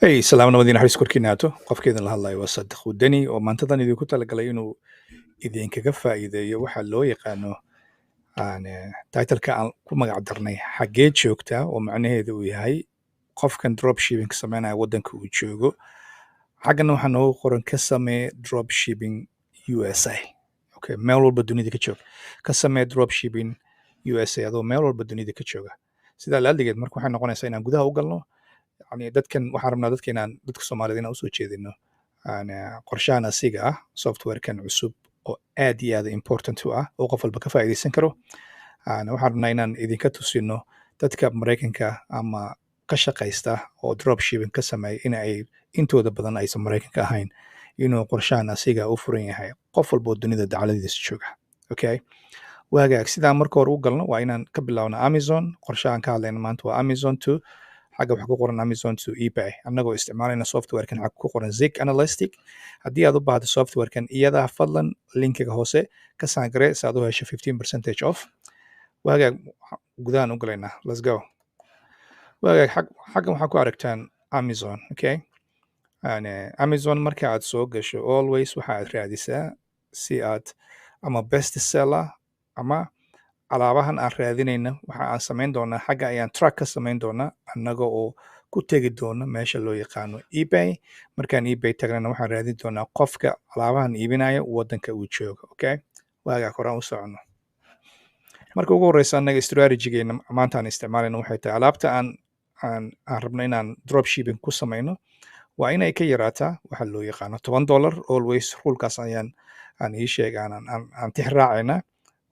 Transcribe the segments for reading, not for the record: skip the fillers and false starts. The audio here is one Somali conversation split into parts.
Hey, salaam, nabadiin, naxariis korkiina haato. Qofka idin la hadlayo waa Sadiq Wadani oo maantadan idinku talagalay inuu idinkaga faa'iideeyo waxa loo yaqaano aan titleka aan ku magac darnay "Xaggee joogtaa?", oo macnaheedu uu yahay qofkan dropshipping sameynaya waddanka uu joogo. Xaggana waxaa noogu qoran "Ka samee dropshipping USA". Okay, meel walba dunida ka joog, ka samee dropshipping USA adoo meel walba dunida ka jooga. Sidaa laaldigeed marka waxay noqonaysaa inaan gudaha u galno, yani dadkan waxaan rabnaa dadka inaan dadka Soomaalida inaan usoo jeedino aan qorshahan asiga ah, softwarekan cusub oo aad iyo aad important u ah oo qof walba ka faa'iidaysan karo. Waxaan rabnaa inaan idinka tusino dadka Maraykanka ama ka shaqaysta oo dropshipping ka sameeya in ay intooda badan aysan Maraykanka ahayn, inuu qorshahan asiga u furan yahay qof walba oo dunida dacaladiisa jooga. Okay, waagaag, sidaan marka hore u galno waa inaan ka bilowno Amazon. Qorshahan ka hadlayna maanta waa Amazon to, xagga waxaa ku qoran Amazon to eBay, annagoo isticmaalayna softwarekan xagga ku qoran Zik Analytic. Haddii aad u baahato softwarekan iyadaa, fadlan linkiga hoose ka sign garee si aad u hesho 15 percentage off. Waagaag, gudahaan u galaynaa, let's go. Waagaag, xaggan waxaa ku aragtaan Amazon. Okay, Amazon marka aad soo gasho, always waxa aad raadisaa si aad ama best seller ama alaabahan aan raadinayna. Waxa aan samayn doonaa, xagga ayaan track ka samayn doonaa annaga oo ku tegi doona meesha loo yaqaano eBay. Markaan eBay tagnana, waxaan raadin doonaa qofka alaabahan iibinaya waddanka uu joogo. Okay, waagaa, koraan u socono. Marka ugu horeysa, annaga strategygeena maanta aan isticmaalayno waxay tahay alaabta aan rabno inaan dropshipping ku samayno waa inay ka yaraataa waxa loo yaqaano $10. Always rulekaas ayaan aan ii sheeg aan tix raacaynaa.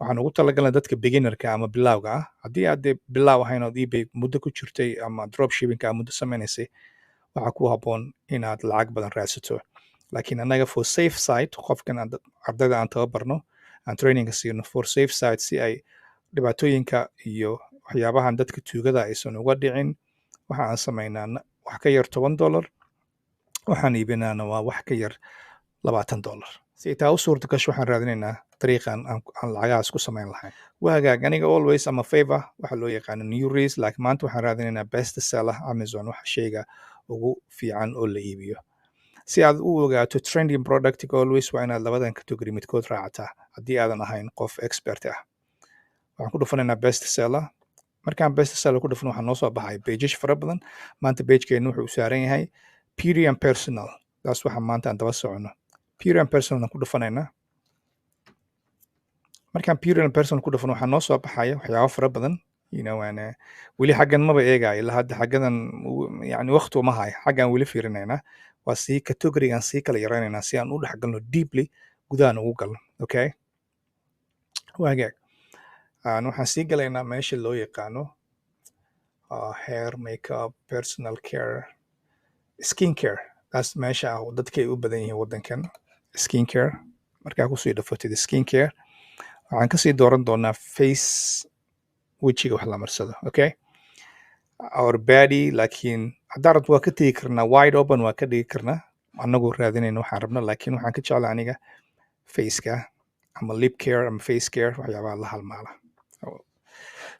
Waxaan ugu talagalnay dadka beginnerka ama bilowga ah. Haddii aad dee bilaaw ahayn ood eBay muddo ku jirtay ama dropshippingka aad muddo sameynaysay, waxaa ku habboon inaad lacag badan raadsato. Laakiin annaga for safe side, qofkan ardayda aan tababarno, aan traininga siino, for safe side, si ay dhibaatooyinka iyo waxyaabahan dadka tuugada aysan uga dhicin, waxa aan samaynaa wax ka yar $10. Waxaan iibinaana waa wax ka yar $20. Si ay taa u suurta gasho, waxaan raadinaynaa dariiqan aan lacagahaas ku samayn lahayn. Waagaag, aniga always ama favor waxa loo yaqaano new release, laakiin maanta waxaan raadinaynaa best seller Amazon, waxa shayga ugu fiican oo la iibiyo. Si aad u ogaato trending product, always waa inaad labadan category midkood raacataa haddii aadan ahayn qof expert ah. Waxaan ku dhufanaynaa best seller. Markaan best seller ku dhufano, waxaa noo soo baxay pages fara badan. Maanta pagekeenu wuxuu u saaran yahay beauty and personal. Taas waxa maanta aan daba socono, beauty and personal aan ku dhufanaynaa. Markaan beauty and personal ku dhufano, waxaa noo soo baxaya waxyaabo fara badan. And weli xaggan maba eegaayo ilaa hadda. Xaggadan yani waqti uma hayo, xaggan weli fiirinaynaa. Waa sii categorygan sii kala yaraynaynaa si aan u dhex galno deeply, gudahan ugu galno. Okay, waagaag, waxaan sii galaynaa meesha loo yaqaano hair, makeup, personal care, skin care. Taas meesha ah dadka ay u badan yihiin waddankan, skin care. Markaa kusii dhafatid skin care, waxaan kasii dooran doonaa face, wejiga wax la marsado. Okay, or body, laakiin haddaan rabto waa ka tegi karnaa, wide open waa ka dhigi karnaa annagoo raadinayna waxaan rabno. Laakiin waxaan ka jeclaa aniga faceka ama lip care ama face care, waxyaabaha la halmaala.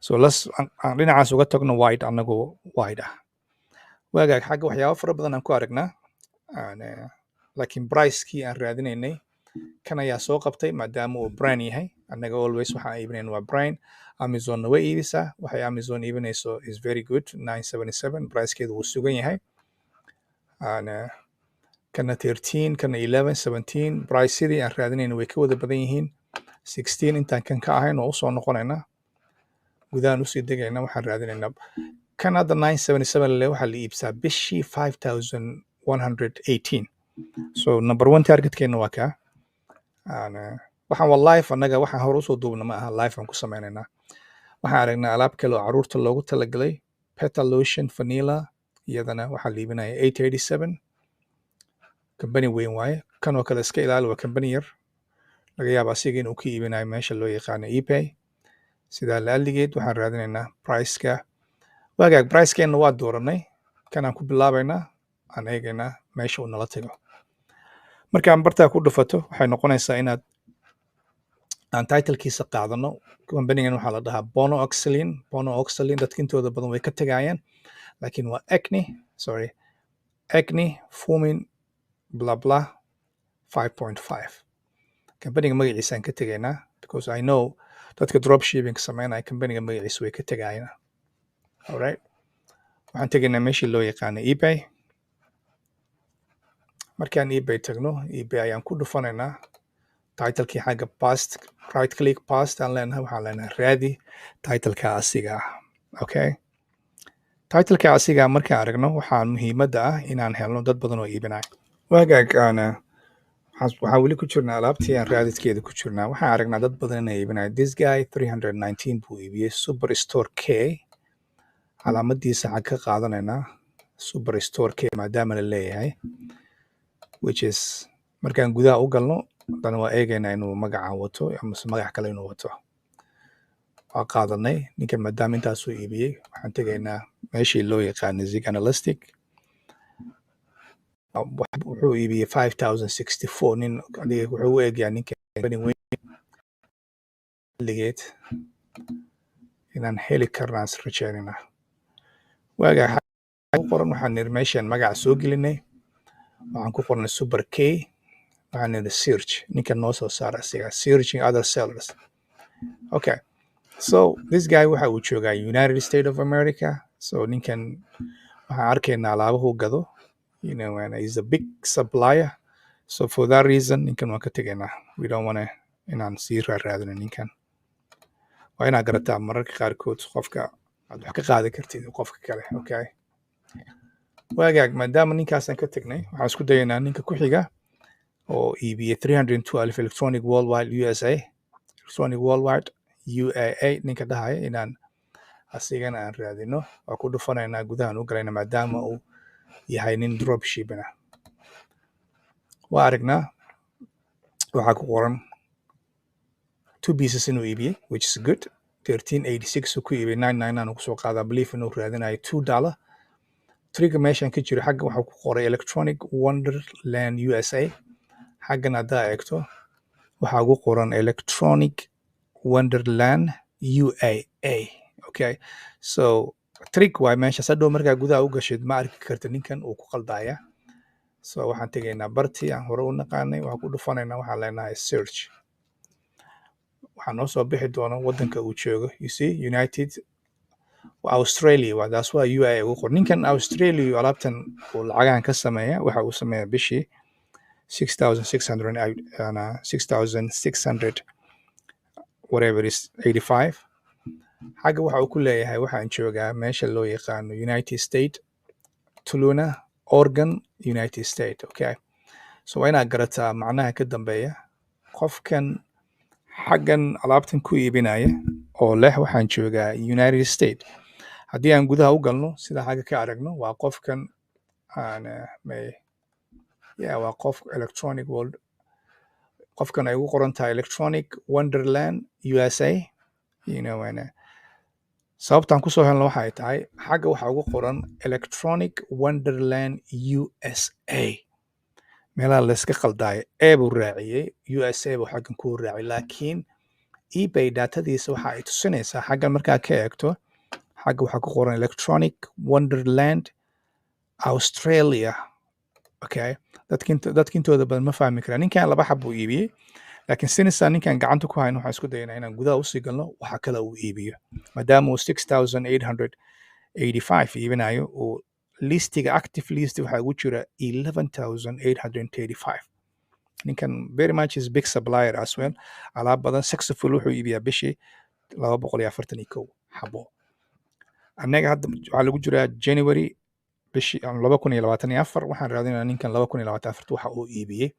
So las aan dhinacaas uga tagno wide, annagoo wide ah. Waagaag, xagga waxyaabo fara badan aan ku aragnaa, laakiin pricekii aan raadinaynay kan ayaa soo qabtay maadaama uu brand yahay. Annaga always waxaan iibinayna waa brand. Amazonna way iibisaa. Waxay Amazon iibinayso is very good, 977 pricekeedu wuu sugan yahay. Kana 13, kana 11, 17, priceadii aan raadinayna way ka wada badan yihiin 16. Intaan kan ka ahayn oo usoo noqonaynaa, gudahaan usii degayna, waxaan raadinaynaa kan hadda 977 le. Waxaa la iibsaa bishii 5118. So number one targetkeena waa kaa. Waxaan waa live, annaga waxaan hore usoo duubna ma aha, live aan ku sameynaynaa. Waxaan aragnaa alaab kale oo caruurta loogu talagalay, petal lotion vanilla. Iyadana waxaa la iibinaya 887. Company weyn waaye. Kan oo kale iska ilaali, waa company yar. Laga yaaba asiga inuu ka iibinayo meesha loo yaqaano eBay. Sidaa laaligeed waxaan raadinaynaa priceka. Waagaag, pricekeenna waa dooranay. Kanaan ku bilaabaynaa, aan eegaynaa meesha uu nala tago. Markaan bartaa ku dhufato, waxay noqonaysaa inaad aan titlekiisa qaadano. Companigan waxaa la dhahaa Bono Oxalin. Bono Oxalin dadka intooda badan way ka tegayaan, laakiin waa acne, sorry, Acne foaming blah blah 5.5. Kambaniga magaciisaan ka tegaynaa because I know dadka dropshipping sameynaya kambaniga magaciisa way ka tegayaan. Alright, waxaan tegaynaa meeshii loo yaqaano eBay. Markaan eBay tagno, eBay ayaan ku dhufanaynaa titlekii xagga. Paste, right click, paste aan leenahay. Waxaan leenahay raadi titleka asiga ah. Okay, titleka asiga markaan aragno, waxaan muhiimadda ah inaan helno dad badan oo iibinaya. Waagaag aan waxaan weli ku jirnaa alaabtii aan raadidkeeda ku jirnaa. Waxaan aragnaa dad badan inay iibinaya. This guy 319 buu iibiyey. Super Store K calaamadiisa waxaan ka qaadanaynaa. Super Store K maadaama la leeyahay, which is markaan gudaha u galno haddana waa eegaynaa inuu magacan wato amase magac kale inuu wato. Waa qaadanay ninkan maadaama intaasuu iibiyey. Waxaan tegaynaa meeshii loo yaqaano Zik Analytic. Wuxuu iibiyey 5064. Nin adiga wuxuu u egyaa ninka weyn xilligeed inaan heli karnaan is rajeynayna. Waagaa ku qoran waxaan niri meeshaan magaca soo gelinay, waxaan ku qornay Super K. Waxaan niri search, ninka noo soo saara asiga. Searching other sellers. Okay, so this guy waxa uu joogaa United States of America. So ninkan waxaan arkaynaa alaabuhu gado, and he's a big supplier. So for that reason ninkan waan ka tegaynaa. We don't wanna inaan sii raaraadino ninkan. Waa inaad garataa mararka qaarkood qofka aad wax ka qaadi kartid qofka kale. Okay, waagaag, maadaama ninkaasaan ka tagnay, waxaan isku dayaynaa ninka ku xiga oo iibiyey 312, Electronic Worldwide USA, Electronic Worldwide UAA ninka dhahaya, inaan asigana aan raadino. Waa ku dhufanaynaa, gudahaan u galayna maadaama uu yahay nin drop shipping ah. Waa aragnaa waxaa ku qoran two pieces inuu iibiyey, which is good. 1386 uu ku iibiyey, 99 uu kusoo qaadaa. Belief inuu raadinayo $2. Triga meeshan ka jiro, xagga waxaa ku qoray Electronic Wonderland USA. Xaggan haddaa eegto, waxaa ugu qoran Electronic Wonderland UAA. Okay, so trick waay meeshaas. Hadhow markaa gudaha u gashid ma arki karta ninkan uu ku qaldaya. So waxaan tegaynaa bartii aan hore u naqaanay. Waxaan ku dhufanaynaa, waxaan leenahay search. Waxaa noo soo bixi doona waddanka uu joogo. You see, United Australia waa taas, waa UAA ugu qor. Ninkan Australia alaabtan uu lacagahan ka sameeya. Waxa uu sameeya bishii 6600, 6600 whatever is 85. Xagga waxa uu ku leeyahay waxaan joogaa meesha loo yaqaano United State, Tuluna, Oregon, United State. Okay, so waa inaad garataa macnaha ka dambeeya qofkan xaggan alaabtan ku iibinaya oo leh waxaan joogaa United State. Haddii aan gudaha u galno, sida xagga ka aragno, waa qofkan aan may yeah, waa qof Electronic World, qofkan ay ugu qoran tahay Electronic Wonderland USA, and sababtaan kusoo helno waxay tahay xagga waxaa ugu qoran Electronic Wonderland USA. Meelaha layska qaldaayo e buu raaciyey, USA buu xaggan kuu raaciyay, laakiin eBay datadiisa waxa ay tusinaysaa xaggan markaa ka eegto, xagga waxaa ku qoran Electronic Wonderland Australia. Okay, dadka intooda badan ma fahmi karaan. Ninkan laba xab buu iibiyey, laakiin sinisa ninkan gacanta ku hayn, waxaan isku dayaynaa inaan gudaha usii galno waxa kale uu iibiyo, maadaama uu 6885 iibinayo. Uu listiga active list waxaa ugu jira 11,835. Ninkan very much is big supplier as well. Alaab badan successful wuxuu iibiyaa bishii 241 xabo. Annaga hadda waxaa lagu jiraa January bishii 2024. Waxaan raadinaynaa ninkan 2024 waxa uu iibiyey.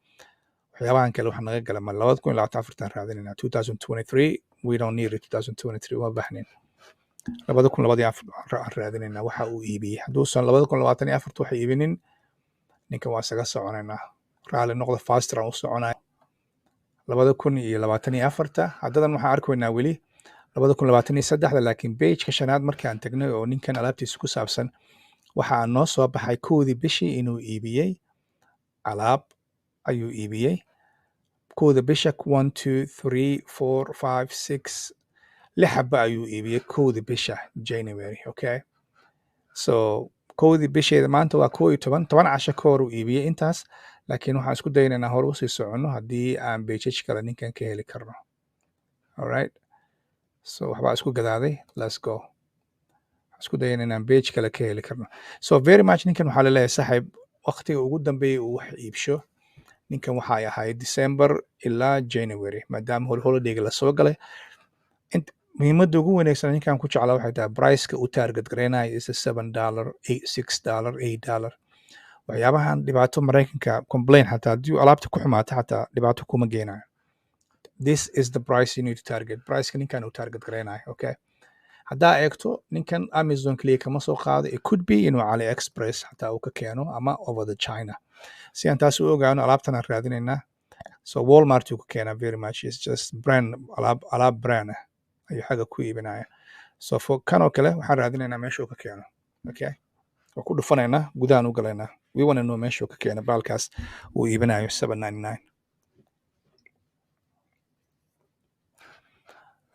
Waxyaabahan kale waxa naga gala ma 2024-taan raadinaynaa. 2023 we don't need it. 2023 uma baahnin. 2024 aan raadinaynaa waxa uu iibiyey. Hadduusan 2024-ta wax iibinin, ninkan waa isaga soconaynaa. Raali noqda, faster aan u soconaya. 2024-ta haddadan waxaan arkaynaa weli 2023-da, laakiin pageka shanaad markaan tagnay oo ninkan alaabtiisa ku saabsan, waxaa noo soo baxay 1-dii bishii inuu iibiyey alaab ayuu iibiyey 1-da bisha. One, two, three, four, five, six, lix xaba ayuu iibiyey 1-da bisha January. Okay, so 1dii bisheeda, maanta waa 11, 10 casho ka hor uu iibiyey intaas. Laakiin waxaan isku daynaa hore usii soconno haddii aan pages kale ninkan ka heli karno. Alright, so waxbaa isku gadaaday. Let's go. Isku dayana inaan page kale ka heli karno. So very much ninkan waxaa laleeyahay, saaxiib, waqtiga ugu dambeeyay uu wax iibsho ninkan waxay ahayd December ilaa January, maadaama holidayga lasoo galay. Muhiimadda ugu wanaagsan ninkan ku jeclaa waxay tahay priceka uu target gareynayo is $7, 8, $6, $8. Waxyaabahan dhibaato Maraykanka complain xataa haddii uu alaabta ku xumaato xataa dhibaato kuma geenayo. This is the price you need to target, priceka ninkan uu target gareynayo. Okay, haddaa eegto, ninkan Amazon keliya kama soo qaado. It could be inuu AliExpress xataa uu ka keeno ama over the China. Si aan taas u ogaano, alaabtan aan raadinaynaa. So Walmart uu ka keenaa. Very much is just brand, alaab brand ah ayuu xagga ku iibinaya. So for kan oo kale waxaan raadinaynaa meesha uu ka keeno. Okay, waa ku dhufanaynaa, gudahaan u galaynaa. We wanna know meesha uu ka keeno baalkaas uu iibinayo 799.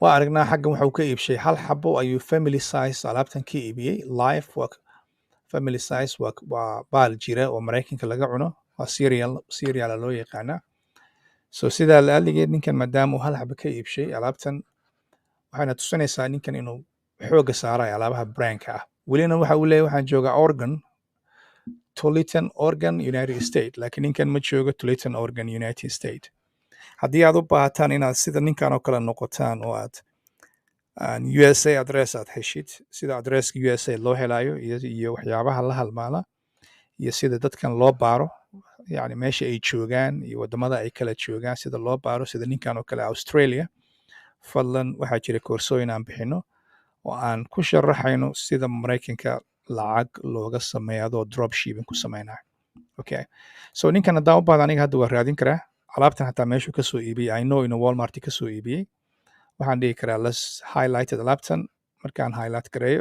Waa aragnaa, xaggan wuxuu ka iibshay hal xabo ayuu family size alaabtan ka iibiyey. Life waa family size, waa baal jira oo Maraykanka laga cuno, waa cereal, cereala loo yaqaanaa. So sidaa laaligeed, ninkan maadaama uu hal xabo ka iibshay alaabtan, waxayna tusinaysaa ninkan inuu xoogga saarayo alaabaha brandka ah. Welina waxa uu leeyahay, waxaan joogaa Oregon, Tualatin, Oregon, United State. Laakiin ninkan ma joogo Tualatin, Oregon, United State. Haddii aad u baahataan inaad sida ninkan oo kale noqotaan oo aad aan USA address aad heshid, sida addresska USA loo helayo iyo waxyaabaha la halmaala iyo sida dadkan loo baaro, yani meesha ay joogaan iyo wadamada ay kala joogaan sida loo baaro, sida ninkan oo kale Australia, fadlan waxaa jira koorsooyin aan bixino oo aan ku sharaxayno sida Maraykanka lacag looga sameeyo adoo drop shipping ku sameynayo. Okay, so ninkan haddaan u baahdo aniga hadda waa raadin karaa alaabtan xataa meeshuu kasoo iibiyey. I know inuu Walmart kasoo iibiyey. Waxaan dhihi karaa, "Let's highlighted alaabtan." Markaan highlight gareeyo,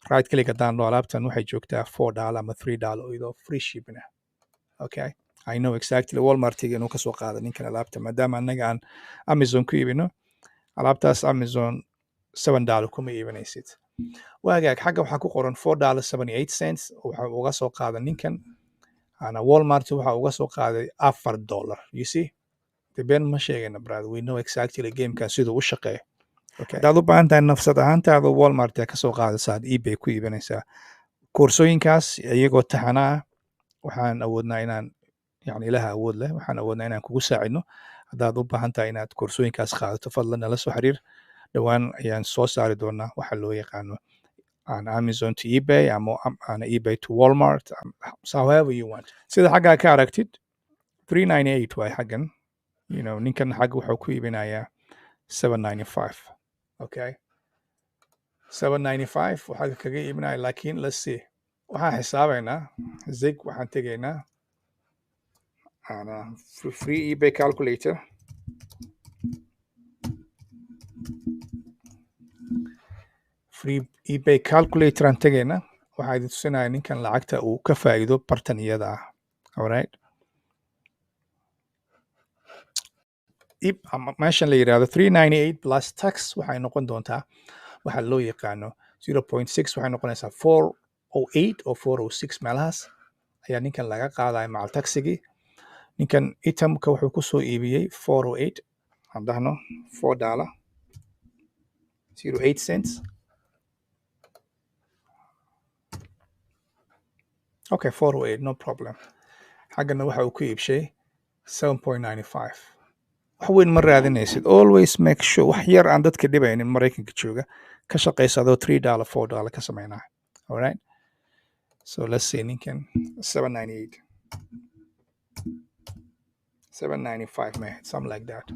right click haddaan dhaho, alaabtan waxay joogtaa $4 ama $3 iyadoo free shipping ah. Okay, I know exactly Walmartiga inuu kasoo qaado ninkan alaabta, maadaama annaga aan Amazon ku iibino. Alaabtaas Amazon $7 kuma iibinaysid. Waagaag, xagga waxaa ku qoran $4.78 waxa uga soo qaada ninkan ana Walmart waxa uga soo qaaday $4. You see, de been ma sheegayna, brother. We know exactly gamekan siduu u shaqeeyo. Okay, haddaad u baahan tahay nafsad ahaantaada Walmart aa kasoo qaadaysaa, aad eBay ku iibinaysaa, koorsooyinkaas iyagoo taxana ah waxaan awoodnaa inaan, yani Ilaha awood leh, waxaan awoodnaa inaan kugu saacidno. Haddaad u baahan tahay inaad koorsooyinkaas qaadato, fadlan nala soo xiriir. Dhowaan ayaan soo saari doonaa waxa loo yaqaano aan Amazon to eBay ama aan eBay to Walmart, so however you want. Sida xaggaa ka aragtid, 398 waay xaggan. Ninkan xagga wuxuu ku iibinayaa 795. Okay, 795 waxaa kaga iibinaya. Laakiin let's see, waxaan xisaabaynaa zig. Waxaan tegaynaa ana free eBay calculator. Free eBay calculator aan tegaynaa. Waxaa idin tusinaya ninkan lacagta uu ka faa'iido bartan iyada ah. Alright, ama meeshan la yidhaahdo 398 plus tax waxay noqon doontaa waxa loo yaqaano 0.6, waxay noqonaysaa 408 oo 406 meelahaas ayaa ninkan laga qaadaya macal taxigii. Ninkan itemka wuxuu kusoo iibiyey 408, aan dhahno $4.08. Okay, 408, no problem. Xaggana waxa uu ku iibshay 7.95. Wax weyn ma raadinaysid. Always make sure wax yar aan dadka dhibaynin Maraykanka jooga ka shaqaysa adoo $3, $4 ka sameynaya. Alright, so let's see, ninkan 798, 795 ma, something like that,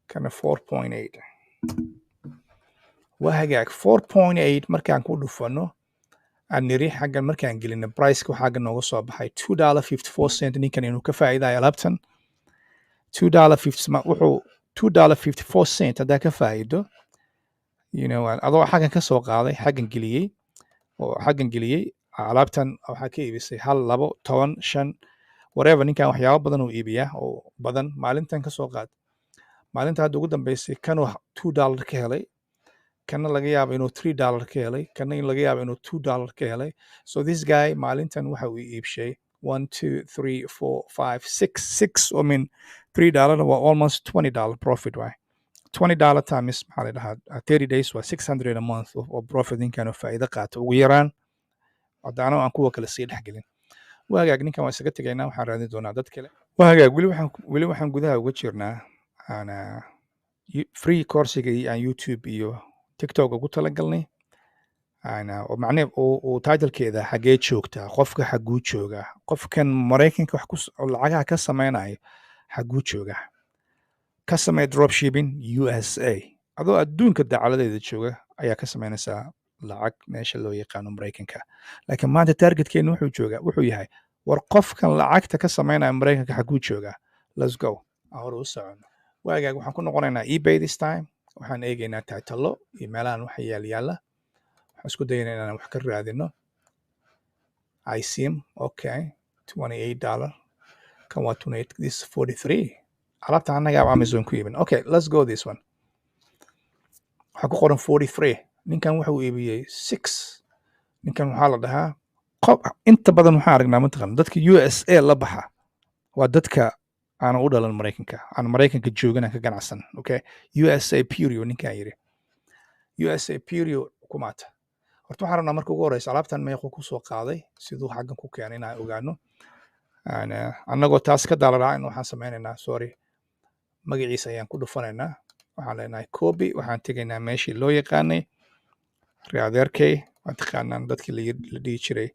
kana 4.8. Waa hagaag, 4.8 markaan ku dhufano, aan niri xaggan markaan gelino priceka, waxaa xaggan nooga soo baxay $2.54 ninkan inuu ka faa'iidayo alaabtan. $2.50 wuxuu $2.54 haddaa ka faa'iido, adoo xaggan ka soo qaaday, xaggan geliyey oo xaggan geliyey alaabtan, waxaa ka iibisay hal, labo, 10, shan, whatever. Ninkan waxyaabo badan uu iibiyaa oo badan maalintan ka soo qaad. Maalinta hadda ugu dambeysay kanuu $2 ka helay. Kana laga yaabo inuu $3 ka helay, kana in laga yaabo inuu $2 ka helay. So this guy maalintan waxa uu iibshay one, two, three, four, five, six, six, I mean, $3 waa almost $20 profit waay. $20 times, maxaa la dhahaa, 30 days waa 600 a month oo profit ninkan oo faa'iido qaato ugu yaraan, haddaana aan kuwa kale sii dhexgelin. Waa hagaag, ninkan waa isaga tegaynaa, waxaan raadin doonaa dad kale. Waa hagaag, weli waxaan gudaha uga jirnaa ana free coursiga iyo aan YouTube iyo TikTok ugu talagalnay ana oo macne uu titlekeeda "Xagee joogtaa?", qofka xaguu joogaa, qofkan Maraykanka wax ku oo lacagaha ka samaynayo xaguu joogaa? Ka samee dropshipping USA adoo adduunka dacaladeeda jooga ayaa ka samaynaysaa lacag meesha loo yaqaano Maraykanka. Laakiin maanta targetkeenu wuxuu joogaa, wuxuu yahay, war qofkan lacagta ka samaynaya Maraykanka xaguu joogaa? Let's go, aan hore u socono. Waagaag, waxaan ku noqonaynaa eBay this time. Waxaan eegaynaa titalo iyo meelahan waxa yaal yaalla. Waxaan isku dayaynaa inaan wax ka raadino. Icm, okay, $28. Kan waa 28, this 43. Alaabta annagaa Amazon ku iibin. Okay, let's go this one. Waxaa ku qoran 43. Ninkan wuxuu iibiyey six. Ninkan waxaa la dhahaa qof inta badan waxaan aragnaa, mataqana, dadka USA la baxa waa dadka aanan u dhalan Maraykanka, aan Maraykanka joogin, aan ka ganacsan. Okay, USA period ninkan yiri, USA period kumaata. Horta waxaan rabnaa marka ugu horeysa alaabtan meequu ku soo qaaday, siduu xaggan ku keenay inaan ogaano. Annagoo taas ka daalaraacin, waxaan sameynaynaa, sorry, magaciisa ayaan ku dhufanaynaa. Waxaan leenahay copy. Waxaan tegaynaa meeshii loo yaqaanay ree adeerkay, waa taqaanaan dadkii la dhihi jiray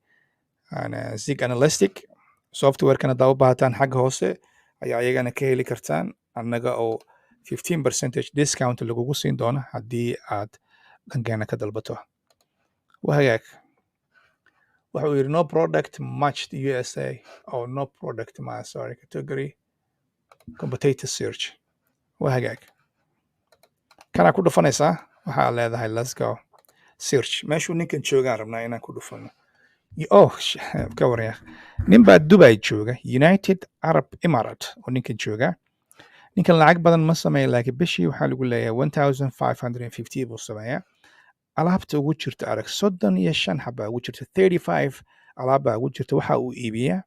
Zik Analytic softwarekan. Haddaa u baahataan, xagga hoose ayaa iyagana ka heli kartaan, annaga oo 15% discount lagugu siin doono haddii aad dhankeena ka dalbato. Waa hagaag, waxa uu yidhi no product matched USA. Oh, no product ma, sorry, category competitor search. Waa hagaag, kanaa ku dhufanaysaa. Waxaa leedahay let's go search. Meeshuu ninkan joogaan rabnaa inaan ku dhufano. Oh, ka waran yaa, nin baa Dubai jooga, United Arab Emirate oo ninkan jooga. Ninkan lacag badan ma sameeya, laakiin bishii waxaa lagu leeyahay 1550 buu sameeyaa. Alaabta ugu jirta arag, 35 xabaa ugu jirta, 35 alaabbaa ugu jirta. Waxa uu iibiyaa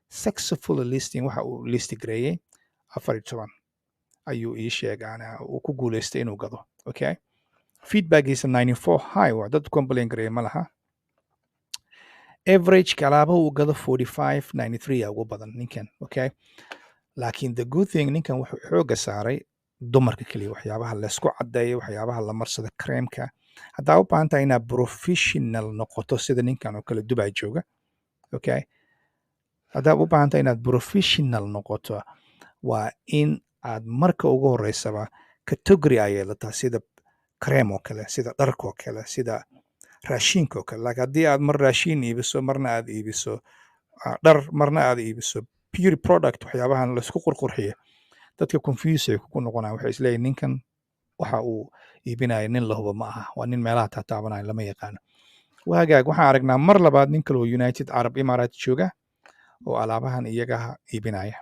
successful listing, waxa uu list gareeyey 14 ayuu ii sheegaana uu ku guuleystay inuu gado. Okay, feedbackiisa 94 high, waa dad complain gareeya ma laha. Average alaaba uu gado 45.93 ugu badan ninkan. Okay, laakiin the good thing, ninkan wuxuu xooga saaray dumarka keliya, waxyaabaha laysku caddeeyo, waxyaabaha la marsado, creamka. Haddaa u baahan tahay inaad professional noqoto sida ninkan oo kale Dubai jooga, okay, haddaa u baahan tahay inaad professional noqoto, waa in aad marka ugu horeysaba category ay yeelataa, sida cream oo kale, sida dharka oo kale, sida raashinka oo kale. Laakiin haddii aad mar raashin iibiso, marna aad iibiso dhar, marna aad iibiso beauty product, waxyaabahan laisku qurqurxiyo, dadka confuse ay ku noqonayaan. Waxay isleeyihin ninkan waxa uu iibinaya nin la hubo ma aha, waa nin meelaha taataabanaya, lama yaqaano. Waa hagaag, waxaan aragnaa mar labaad nin kale oo United Arab Emirates jooga oo alaabahan iyaga iibinaya.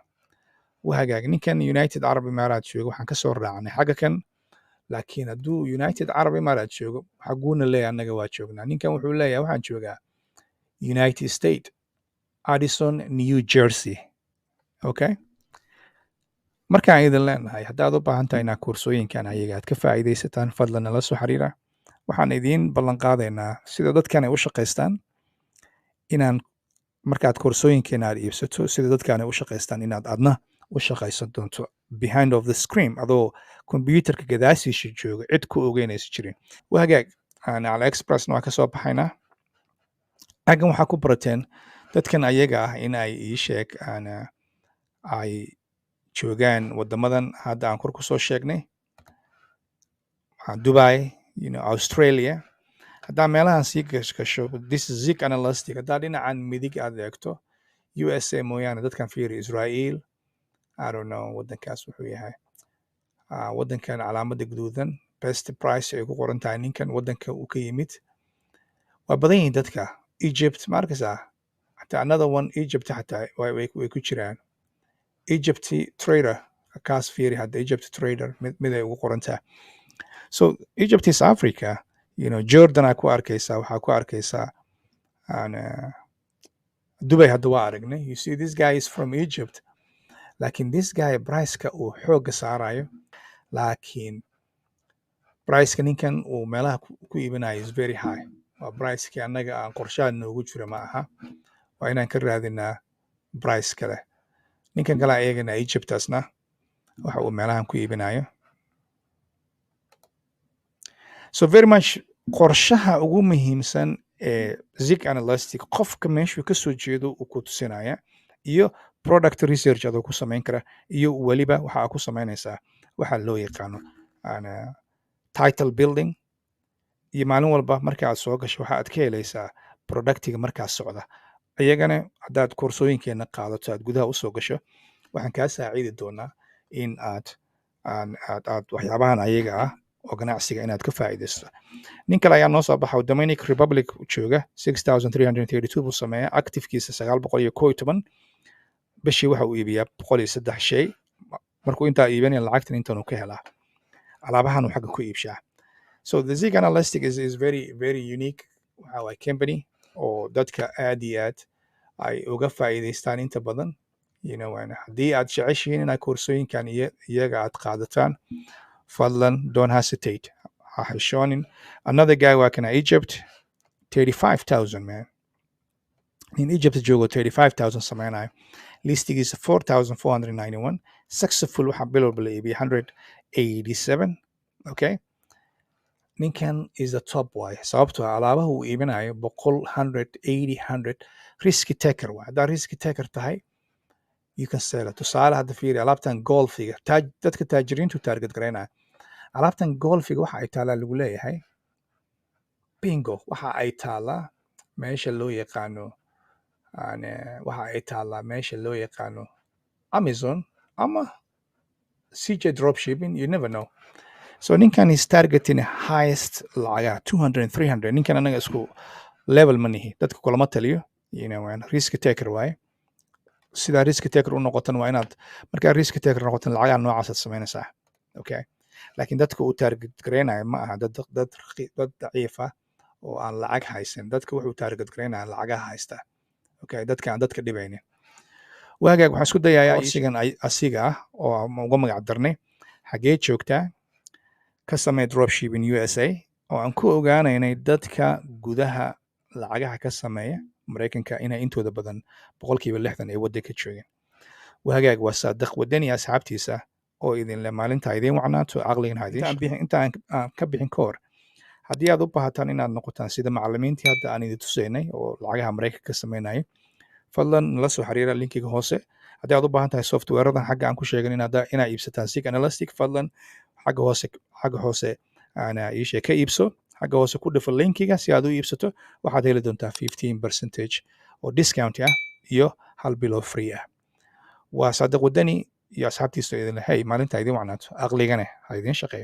Waa hagaag, ninkan United Arab Emirates jooga waxaan ka soo raacnay xagga kan. Laakiin hadduu United Arab Emirates joogo, xaguuna leeyahay annaga waa joognaa? Ninkan wuxuu leeyahay waxaan joogaa United States, Addison, New Jersey. Okay, markaan idin leenahay haddaad u baahan tahay inaad koorsooyinkan ayaga aad ka faa'iidaysataan, fadlan nala soo xiriira. Waxaan idiin ballan qaadaynaa sida dadkan ay u shaqaystaan inaan markaad koorsooyinkeena aad iibsato, sida dadkan ay u shaqaystaan inaad adna u shaqaysan doonto behind of the screen, adoo computerka gadaashiisa jooga, cid ku ogeynaysa jirin. Waa hagaag, aan AliExpressna waa ka soo baxaynaa. Xaggan waxaa ku barateen dadkan ayaga ah in ay ii sheeg aan ay joogaan waddamadan hadda aan kor ku soo sheegnay, Dubai, Australia. Haddaa meelahan sii gashgasho, this is Zik Analytic. Haddaa dhinacan midig aad eegto, USA mooyaane dadkan fiiri, Israel, I don't know waddankaas wuxuu yahay. Waddankan calaamadda guduudan best price ay ku qoran tahay, ninkan waddanka uu ka yimid waa badan yihiin dadka. Egypt ma arkaysaa? Xataa another one, Egypt xataa way ku jiraan. Egypt trader kaas fiiri hadda, Egypt trader mid ay ugu qoran tahay. So Egypt is Africa. Jordan aa ku arkaysaa, waxaa ku arkaysaa Dubai hadda waa aragnay. You see, this guy is from Egypt, laakiin this guy priceka uu xoogga saarayo, laakiin priceka ninkan uu meelaha ku iibinayo is very high. Waa pricekii annaga aan qorshaha noogu jira ma aha. Waa inaan ka raadinaa price kale. Ninkan kale aan eeganaa, Egyptasna waxa uu meelahan ku iibinayo. So very much qorshaha ugu muhiimsan ee Zik Analytic, qofka meeshuu ka soo jeedo uu ku tusinaya, iyo product research adoo ku samayn kara, iyo weliba waxa aad ku samaynaysaa waxa loo yaqaano title building. Iyo maalin walba marka aad soo gasho, waxa aad ka helaysaa productiga markaas socda. Iyagana haddaad koorsooyinkeena qaadato, aad gudaha usoo gasho, waxaan kaa saacidi doonaa in aad aan aad aad waxyaabahan ayaga ah oo ganacsiga inaad ka faa'iidaysto. Nin kale ayaa noo soo baxa oo Dominic Republic jooga. 6332 buu sameeyaa, activekiisa 911. Bishii waxa uu iibiyaa 103 shay. Markuu intaa iibanaya, lacagtan intan ka helaa, alaabahan uu xagga ku iibshaa. So the Zik Analytic is very very unique. Waxa waay company oo dadka aad iyo aad ay uga faa'iidaystaan inta badan. And haddii aad jeceshihiin inaad koorsooyinkan iyaga aad qaadataan, fadlan don't hesitate, ha xishoonin. Another guy waa kana, Egypt, 35,000, man. Nin Egypt joogo 35,000 sameynayo, listigiisa 4491 successful, waxaa bil walba la iibiyay 187. Okay, ninkan is the top waay, sababtoo ah alaabaha uu iibinayo 100, 180, 100. Risk taker waay. Haddaa risk taker tahay, you can sell it. Tusaale hadda fiiri alaabtan golfiga. Dadka taajiriintu target garaynaya alaabtan golfiga. Waxa ay taalaa lagu leeyahay, bingo, waxa ay taalaa meesha loo yaqaano waxa ay taalaa meesha loo yaqaano Amazon ama CJ Dropshipping, you never know. So ninkan is targeting highest lacagaha, 200, 300. Ninkan anaga isku level ma nihi, dadka kulama taliyo. And risk taker waaye. Sidaa risk taker u noqotan waa inaad markaa risk taker noqotan, lacagaha noocaasaad samaynaysaa. Okay, laakiin dadka uu target gareynayo ma aha dad daciif ah oo aan lacag haysan. Dadka wuxuu target gareynaya lacagaha haysta, okay, dadka aan dadka dhibaynin. Waagaag waxaan isku dayayaa asigan asiga ah oo aan uga magac darnay "Xagee joogtaa? Ka samee dropshipping USA", oo aan ku ogaanaynay dadka gudaha lacagaha ka sameeya Maraykanka inay intooda badan, 60%, ay waddanka joogeen. Wahagaag, waa Saadiq Wadani asxaabtiisa oo idinle maalinta idiin wacnaato, caqligan ha idiin inta aan ka bixin ka hor, haddii aad u baahataan inaad noqotaan sida macallimiintii hadda aan idin tusaynay oo lacagaha Maraykanka ka sameynayay, fadlan nala soo xiriira linkiga hoose. Haddii aad u baahan tahay softwareadan xagga aan ku sheegan inaad iibsataan, Zik Analytic, fadlan xagga hoose ana ii sheeg, ka iibso. Xagga hoose ku dhifo linkiga si aad u iibsato. Waxaad heli doontaa 15% oo discount ah iyo hal bilo free ah. Waa Saadiq Wadani iyo asxaabtiisa idin leh, hey, maalinta idin wacnaato, aqligane ha idiin shaqeeyo.